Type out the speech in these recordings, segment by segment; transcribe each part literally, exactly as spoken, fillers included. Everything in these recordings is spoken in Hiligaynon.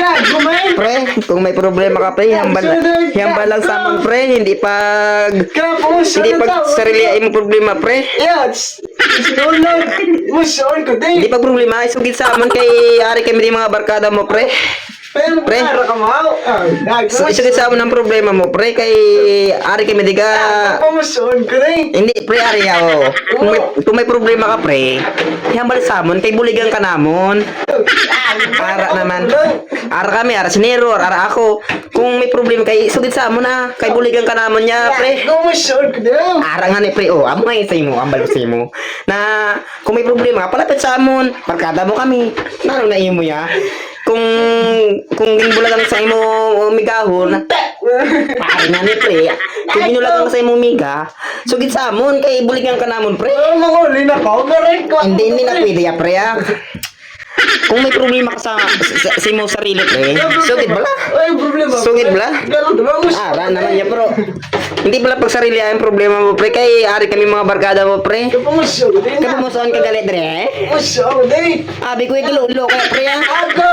Gago, man. Pre, kung may problema ka, pre, hambal, hambal lang sa amon, pre. Hindi pag, hindi pag sarili ang imong problema, pre. Yes. Sinulog. Musuon ko, di. Hindi pag problema, isugid sa amon kay ari kami di mga barkada mo, pre. Pero Pre. Para ka, Mau. Ah, gago. So, isugid sa amon ang problema mo, pre, kay ari kami di ka. Ah, pamusuon ko, di. Hindi, pre, ari ako. Kung may, kung may problema ka, pre, ihambal sa amon, kay buligan ka namon. Ara naman. Ara kami, ara si Nero, ara ako. Kung may problema kay sugid sa amo na, kay buligan ka namon niya, pre. Go mo sure ko daw. Ara nga ni pre, oh, amo nga sa imo, ambal ko sa imo. Na kung may problema, palapit sa amon, barkada mo kami. Nano na imo ya? Kung kung ginbulagan sa imo migahon, ara nga ni pre. Kung ginulagan sa imo miga, sugid sa amon kay buligan ka namon, pre. Oh, manguli na ko, garay ko. Hindi, hindi na pwede ya, pre, ah. Kung may problema ka sa, sa, sa imong sarili, pre, sugid bala. Ay, problema. Sugid bala. Ganun, diba? Mas- Ara naman niya, pero hindi pala pagsarili ang problema mo, pre. Kay ari kami mga barkada mo, pre. Kapamusuon, di na. Kapamusuon ka gali, dre? Musuon, di. Abi ko, ikalulo kaya, pre, ah. Ako.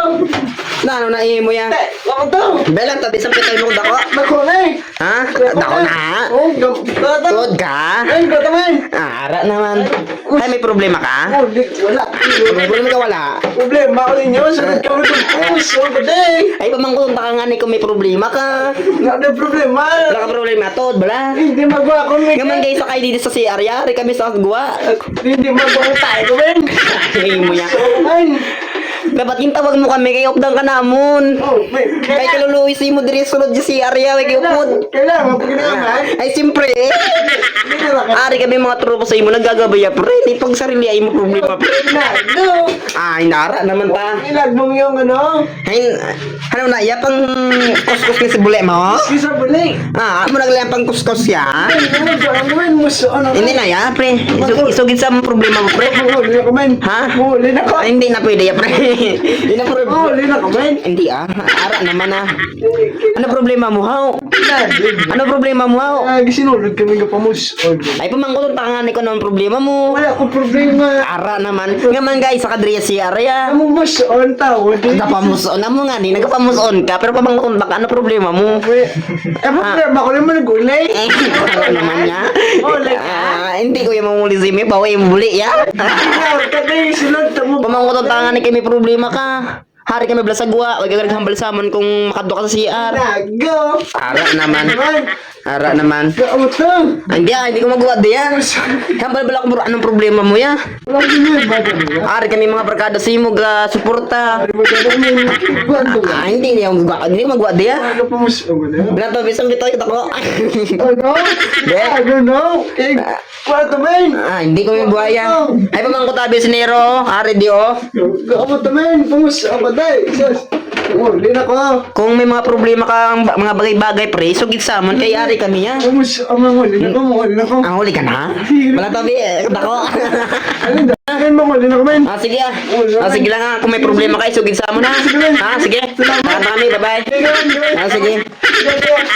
Na, ano na imo yan? Te, ako to. Belang tabi sa pitay mo dako. Ako na eh. Ha? Dako na? Oh, dako. Tuod ka? Ay, dako, man. Ah, ara naman. Ay, may problema ka? Oh, di, wala. May problema ka, wala? Problema ko ninyo, sagot ka mo dun. Ay, so, gede. Ay, pamangkon ta ka nga ni kung may problema ka. Wala na problema. Wala ka problema, tuod bala. Hindi magawa ko, may Nga man, guys, sakay dito sa C R, yari kami sa gwa. Hindi magawa tayo, men. Ay, mo niya. So, man. Dapat gintawag mo kami kay updan ka namon. Oh, may, Kay kaluluoy sa imo diri sulod sa C R ya, way upod. Kailangan, pag kailangan. Ay, siyempre. Hindi na lang. Ari kami mga tropa sa imo, nagagabay ya, pre. Di pagsarili ay mo problema, pre. Na, no. Ay, nara naman ta. Ilag mo yung ano? Ay, ano na, ya pang kuskus ni si bule mo? Isa buli. Ah, amo na lang pang kuskus ya. Ay, ano ba? Ano man mo sa ano? Hindi na ya, pre. Isug-, isugid sa among problema mo, pre. Mahuli na ko, man. Ha? Mahuli na ko. Ay, hindi na pwede ya, pre. Hindi na, pre. Mahuli na ko, man. Hindi, ah. Ara naman, ah. Ano problema mo, haw? Ano problema mo, haw? Ah, gisinulod kami nga pamus-on. Ay, pamangkon ta nga ni kung anong problema mo. Wala akong problema. Ara naman. Nga man, guys, sa kadriya siya, Rhea. Amo mas on tao, di. Nagapamuson na mo nga ni, nagapamuson ka, pero pamangkon ta ka, ano problema mo? Wait. Eh, problema ko naman nag-ulay. Eh, ara naman niya. Ulay ka? Ah, hindi ko yung manguli si May, bawa yung buli, ya? Hindi na, kagay, sunod, tamo. Pamangkon ta nga ni kay may problema ka. Hari kami bala sa gwa, wag ka naghambal sa amon kung makadto ka sa C R. Nago. Ara naman. Naman. Ara naman. Gaot lang. Hindi, ah, hindi ko magwa diya. Hambal bala ko, bro, anong problema mo ya? Wala din yun, ba, ba, ba? Ari kami mga barkada sa imo ga suporta. Ari mo dyan, ano yung kiguan to? Ah, hindi niya magwa, hindi ko magwa diya. Ano pa mo sa, ano na? Wala to, bisang bitaw kita ko. Ano? Be? Ano, no? Eh, Kwarto, men! Ah, hindi ko yung buhaya. Kwarto. Ay, pamangkot abi si Nero, ari di, oh. Kwarto, men! Pumus, ako, day! Sus! Oh, di na ko. Kung may mga problema ka, ang ba-, mga bagay-bagay, pre, sugid sa amon, kay ari kami, ya. Pumus, ang mga huli na ko, mga huli na ko. Ang huli ka na? Sige. Wala tabi, eh, dako. Ano na? Ano, mga huli na ko, men? Ah, sige, ah. Oh, Ah, sige lang, ah. Kung may problema ka, sugid sa amon, ha? Sige, men. Ah, sige. Salamat. Salamat kami, bye-bye. Sige, men. Ah, sige. Sige, men.